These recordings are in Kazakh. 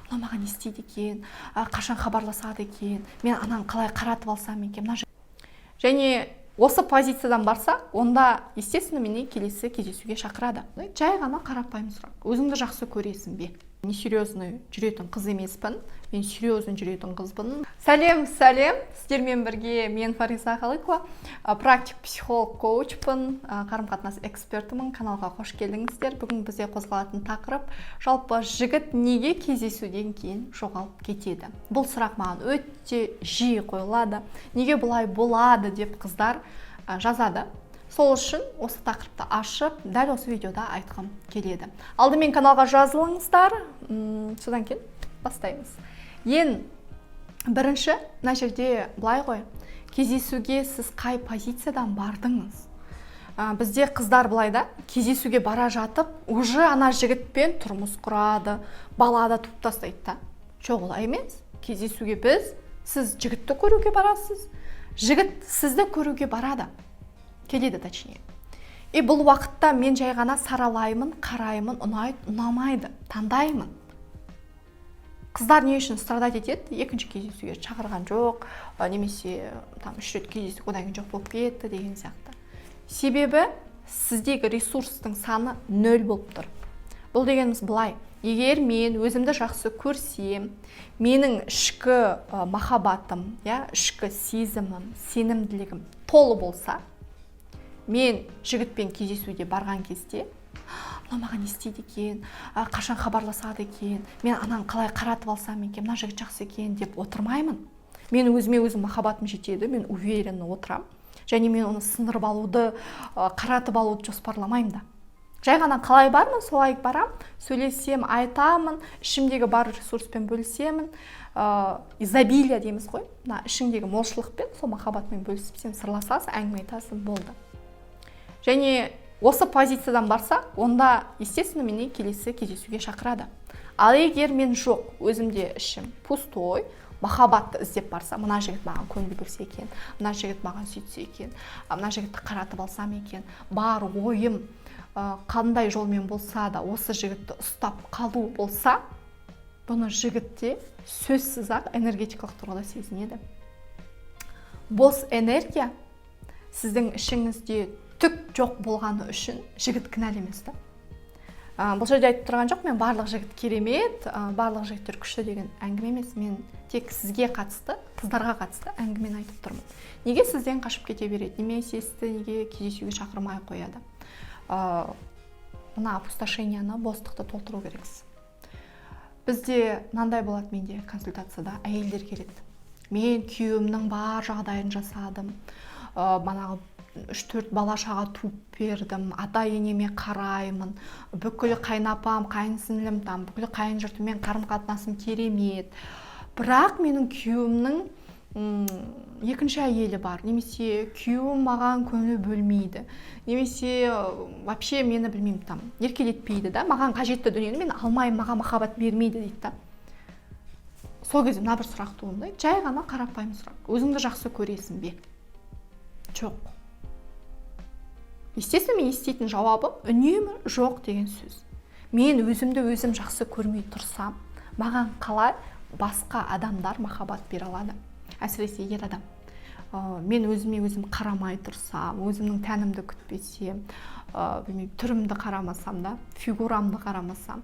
Мынау маған не істейді екен, қашан хабарласады екен, мен ананы қалай қаратып алсам екен, мына және осы позициядан барса, онда, естественно, мені келесі кездесуге шақырады. Жай ғана қарапайым сұрақ: өзіңді жақсы көресің бе? Несерьезный жүретін қыз емеспін, мен серьезный жүретін қызбын. Сәлем, сәлем! Сіздермен бірге мен, Фариза Халықова, практик психолог, коучпын, қарым қатынас экспертімін. Каналға қош келдіңіздер! Бүгін бізде қозғалатын тақырып: жалпы жігіт неге кездесуден кейін жоғалып кетеді? Бұл сұрақ маған өте жиі қойылады. Неге бұлай болады деп қыздар жазады. Сол үшін осы тақырыпты ашып, дәл осы видеода айтқым келеді. Алдымен каналға жазылыңыздар, содан кейін бастаймыз. Ең бірінші, мына жерде былай ғой: кездесуге сіз қай позициядан бардыңыз? Бізде қыздар былай да, кездесуге бара жатып, уже ана жігітпен тұрмыс құрады, бала да туып тастайды да. Жоқ, олай емес. Кездесуге сіз жігітті көруге барасыз, жігіт сізді көруге барады, келеді точнее. И бұл уақытта мен жай ғана саралаймын, қараймын, ұнайды, ұнамайды, таңдаймын. Қыздар не үшін страдать етеді? Екінші кездесуге шақырған жоқ немесе там үш рет кездестік, одан кейін жоқ болып кетті деген сияқты. Себебі сіздегі ресурстың саны нөл болып тұр. Бұл дегеніміз былай: егер мен өзімді жақсы көрсем, менің ішкі махаббатым, иә, ішкі сезімім, сенімділігім толы болса, мен жігітпен кездесуге барған кезде мынау маған не істейді екен, қашан хабарласады екен, мен ананы қалай қаратып алсам екен, мына жігіт жақсы екен деп отырмаймын. Мен өзіме өзім махаббатым жетеді, мен уверенно отырамын және мен оны сындырып алуды, қаратып алуды жоспарламаймын да. Жай ғана қалай бармын, солай барам, сөйлесем, айтамын, ішімдегі бар ресурспен бөлісемін. Изобилие дейміз ғой, мына ішіңдегі молшылықпен, сол махаббатпен бөлісіп, сен сырласасың, әңгіме айтасың, болды. Және осы позициядан барса, онда, естественно, мені келесі кездесуге шақырады. Ал егер мен жоқ, өзімде ішім пустой, махаббатты іздеп барса, мына жігіт маған көңіл бөлсе екен, мына жігіт маған сөйтсе екен, мына жігітті қаратып алсам екен, бар ойым қандай жолмен болса да осы жігітті ұстап қалу болса, бұны жігіт те сөзсіз ақ энергетикалық тұрғыда сезінеді. Бос энергия, сіздің ішіңізде түк жоқ болғаны үшін жігіт кінәлі емес та. Бұл жерде айтып тұрған жоқ мен, барлық жігіт керемет, барлық жігіттер күшті деген әңгіме емес. Мен тек сізге қатысты, қыздарға қатысты әңгімені айтып тұрмын. Неге сізден қашып кете береді немесе сізді неге кездесуге шақырмай қояды? Мына опустошение ні, бостықты толтыру керексіз. Бізде мынандай болады: менде консультацияда әйелдер келеді: мен күйеуімнің бар жағдайын жасадым, манағы үш төрт бала шаға туып бердім, ата енеме қараймын, бүкіл қайынапам, қайын сіңлім, там бүкіл қайын жұртыммен қарым қатынасым керемет, бірақ менің күйеуімнің екінші әйелі бар немесе күйеуім маған көңіл бөлмейді немесе вообще мені, білмеймін, там еркелетпейді да, маған қажетті дүниені мен алмаймын, маған махаббат бермейді дейді да. Сол кезде мына бір сұрақ туындайды, жай ғана қарапайым сұрақ: өзіңді жақсы көресің бе? Жоқ. Естественно, мен еститін жауабым үнемі жоқ деген сөз. Мен өзімді өзім жақсы көрмей тұрсам, маған қалай басқа адамдар махаббат бере алады, әсіресе ер адам? Мен өзіме өзім қарамай тұрсам, өзімнің тәнімді күтпесем, білмеймін, түрімді қарамасам да, фигурамды қарамасам,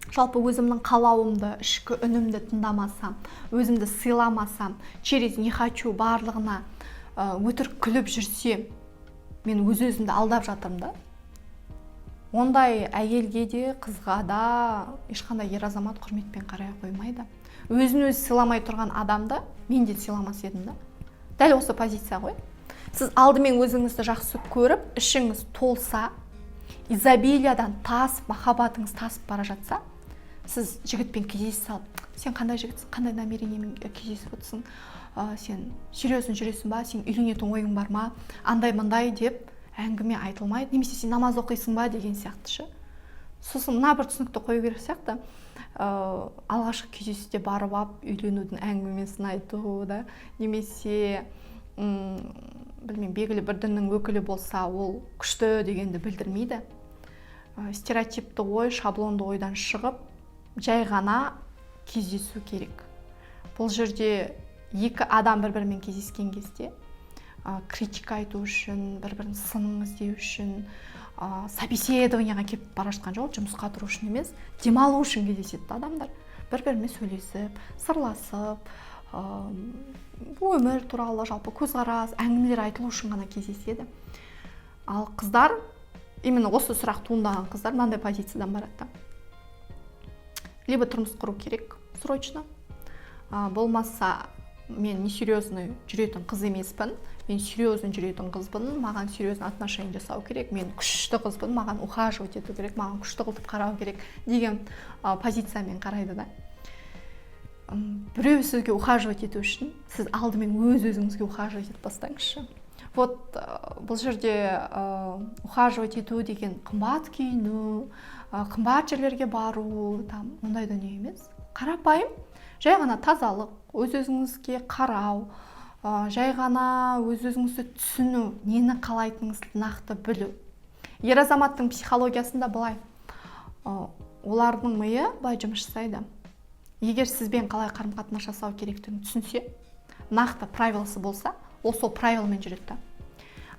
жалпы өзімнің қалауымды, ішкі үнімді тыңдамасам, өзімді сыйламасам, через не хочу барлығына өтірік күліп жүрсем, мен өз өзімді алдап жатырмын да. Ондай әйелге де, қызға да ешқандай ер азамат құрметпен қарай қоймайды. Өзін өзі сыйламай тұрған адамды мен де сыйламас едім да. Дәл осы позиция ғой. Сіз алдымен өзіңізді жақсы көріп, ішіңіз толса, изобилиядан тасып, махаббатыңыз тасып бара жатса, сіз жігітпен кездесе салып: сен қандай жігітсің, қандай намерение мен кездесіп отырсың, сен серьезно жүресің ба, сен үйленетін ойың бар ма, андай мындай деп әңгіме айтылмайды немесе сен намаз оқисың ба деген сияқты ше. Сосын мына бір түсінікті қою керек сияқты: алғашқы кездесуде барып алып үйленудің әңгімесін айту да немесе білмеймін, белгілі бір діннің өкілі болса, ол күшті дегенді білдірмейді. Стереотипті ой, шаблонды ойдан шығып, жай ғана кездесу. Кездесу керек. Бұл жерде екі адам бір бірімен кездескен кезде критика айту үшін, бір бірінің сынын іздеу үшін, собеседование ға келіп бара жатқан жоқ, жұмысқа тұру үшін емес, демалу үшін кездеседі да. Адамдар бір бірімен сөйлесіп, сырласып, өмір туралы жалпы көзқарас, әңгімелер айтылу үшін ғана кездеседі. Ал қыздар, именно осы сұрақ туындаған қыздар мынандай позициядан барады да: либо тұрмыс құру керек срочно, болмаса мен несерьезный жүретін қыз емеспін, мен серьезный жүретін қызбын, маған серьезный отношение жасау керек, мен күшті қызбын, маған ухаживать ету керек, маған күшті қылып қарау керек деген позициямен қарайды да. Біреу сізге ухаживать ету үшін сіз алдымен өз өзіңізге ухаживать етіп бастаңызшы. Вот бұл жерде ухаживать ету деген қымбат киіну, қымбат жерлерге бару, там ондай дүние емес. Қарапайым жай ғана тазалық, өз өзіңізге қарау, жай ғана өз өзіңізді түсіну, нені қалайтыныңызды нақты білу. Ер азаматтың психологиясында былай, олардың миы былай жұмыс жасайды: егер сізбен қалай қарым қатынас жасау керектігін түсінсе, нақты правила сы болса, ол сол правила мен жүреді да.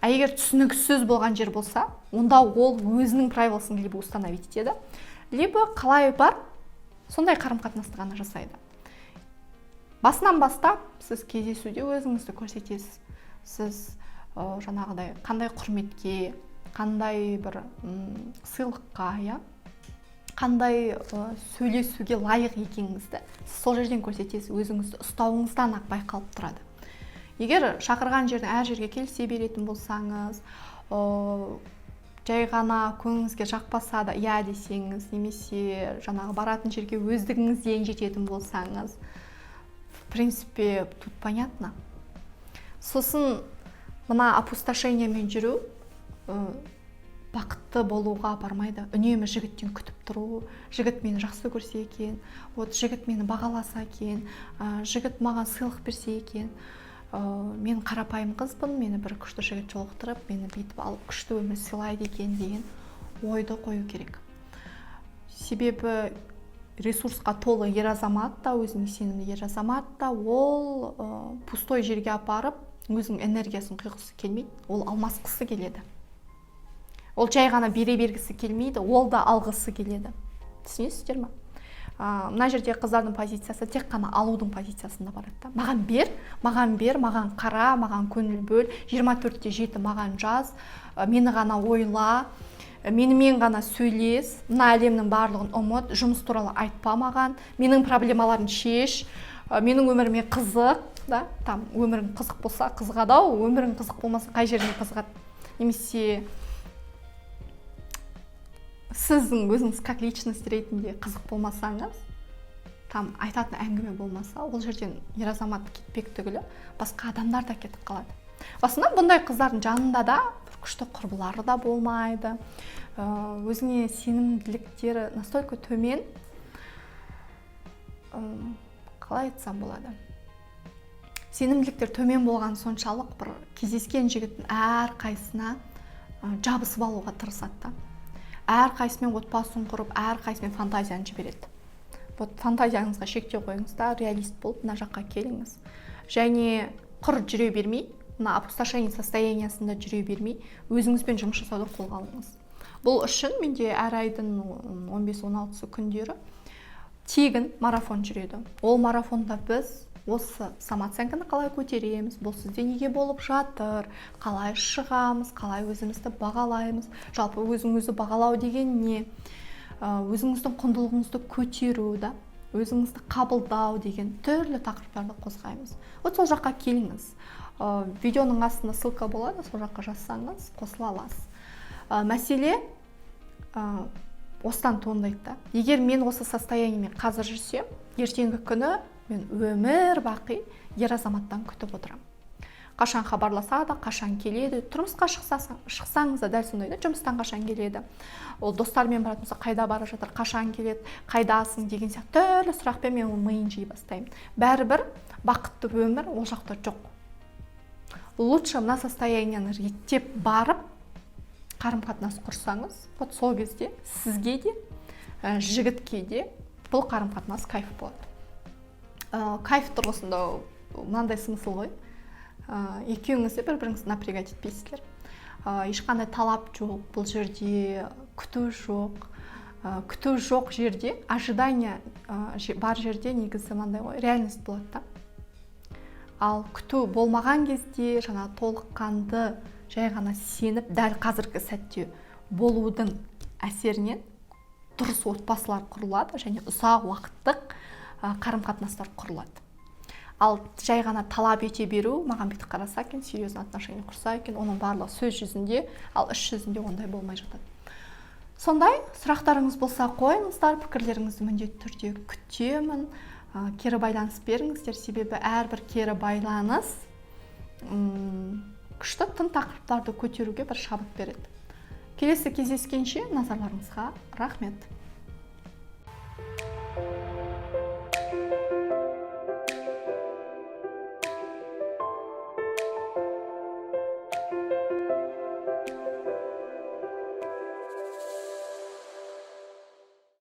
А егер түсініксіз болған жер болса, онда ол өзінің правила сын либо установить етеді, либо қалай бар, сондай қарым қатынасты ғана жасайды. Басынан бастап сіз кездесуде өзіңізді көрсетесіз. Сіз жаңағыдай қандай құрметке, қандай бір сыйлыққа, иә, қандай сөйлесуге лайық екеніңізді сіз сол жерден көрсетесіз. Өзіңізді ұстауыңыздан ақ байқалып тұрады. Егер шақырған жерден әр жерге келісе беретін болсаңыз, жай ғана көңіліңізге жақпаса да иә десеңіз немесе жаңағы баратын жерге өздігіңізден жететін болсаңыз, в принципе, тут понятно. Сосын мына опустошение мен жүру бақытты болуға апармайды. Үнемі жігіттен күтіп тұру: жігіт мені жақсы көрсе екен, вот жігіт мені бағаласа екен, жігіт маған сыйлық берсе екен, мен қарапайым қызбын, мені бір күшті жігіт жолықтырып, мені бүйтіп алып, күшті өмір сыйлайды екен деген ойды қою керек. Себебі ресурсқа толы ер азамат та, өзіне сенімді ер азамат та ол пустой жерге апарып өзінің энергиясын құйғысы келмейді. Ол алмасқысы келеді, ол жай ғана бере бергісі келмейді, ол да алғысы келеді. Түсінесіздер ма? Мына жерде қыздардың позициясы тек қана алудың позициясында барады да: маған бер, маған бер, маған қара, маған көңіл бөл, 24/7 маған жаз, мені ғана ойла, менімен ғана сөйлес, мына әлемнің барлығын ұмыт, жұмыс туралы айтпа маған, менің проблемаларымды шеш, менің өміріме қызық да. Там өмірің қызық болса, қызығады ау, өмірің қызық болмаса, қай жеріне қызығады? Немесе сіздің өзіңіз как личность ретінде қызық болмасаңыз, там айтатын әңгіме болмаса, ол жерден ер азамат кетпек түгілі, басқа адамдар да кетіп қалады. В основном бұндай қыздардың жанында да бір күшті құрбылары да болмайды, өзіне сенімділіктері настолько төмен, қалай айтсам болады, сенімділіктер төмен болған соншалық, бір кездескен жігіттің әрқайсысына жабысып алуға тырысады да, әрқайсысымен отбасын құрып, әрқайсысымен фантазияны жібереді. Вот фантазияңызға шектеу қойыңыз да, реалист болып мына жаққа келіңіз және құр жүре бермей, мына опустошение состояния сында жүре бермей, өзіңізбен жұмыс жасауды қолға алыңыз. Бұл үшін менде әр айдың 15-16 күндері тегін марафон жүреді. Ол марафонда біз осы самооценка ны қалай көтереміз, бұл сізде неге болып жатыр, қалай шығамыз, қалай өзімізді бағалаймыз, жалпы өзін өзі бағалау деген не, өзіңіздің құндылығыңызды көтеру да, өзіңізді қабылдау деген түрлі тақырыптарды қозғаймыз. Вот сол жаққа келіңіз. Видеоның астында ссылка болады, сол жаққа жазсаңыз, қосыла аласыз. Мәселе осыдан туындайды да: егер мен осы состояние мен қазір жүрсем, ертеңгі күні мен өмір бақи ер азаматтан күтіп отырамын: қашан хабарласады, қашан келеді. Тұрмысқа шықсаңыз да дәл сондай да: жұмыстан қашан келеді, ол достарымен баратын болса, қайда бара жатыр, қашан келеді, қайдасың деген сияқты түрлі сұрақпен мен оның миын жей бастаймын. Бәрібір бақытты өмір ол жақта жоқ. Лучше мына состояние ні реттеп барып қарым қатынас құрсаңыз, вот сол кезде сізге де, жігітке де бұл қарым қатынас кайф болады. Кайф тұрғысында мынандай смысл ғой: екеуіңіз де бір біріңізді напрягать етпейсіздер, ешқандай талап жоқ бұл жерде, күту жоқ. Күту жоқ жерде, ожидание бар жерде негізі мынандай ғой, реальность болады да. Ал күту болмаған кезде, жаңа толыққанды жай ғана сеніп, дәл қазіргі сәтте болудың әсерінен дұрыс отбасылар құрылады және ұзақ уақыттық қарым қатынастар құрылады. Ал жай ғана талап ете беру, маған бүйтіп қараса екен, серьезный отношение құрса екен, оның барлығы сөз жүзінде, ал іс жүзінде ондай болмай жатады. Сондай сұрақтарыңыз болса, қойыңыздар, пікірлеріңізді міндетті түрде күтемін. Кері байланыс беріңіздер, себебі әрбір кері байланыс күшті тың тақырыптарды көтеруге бір шабыт береді. Келесі кездескенше, назарларыңызға рахмет.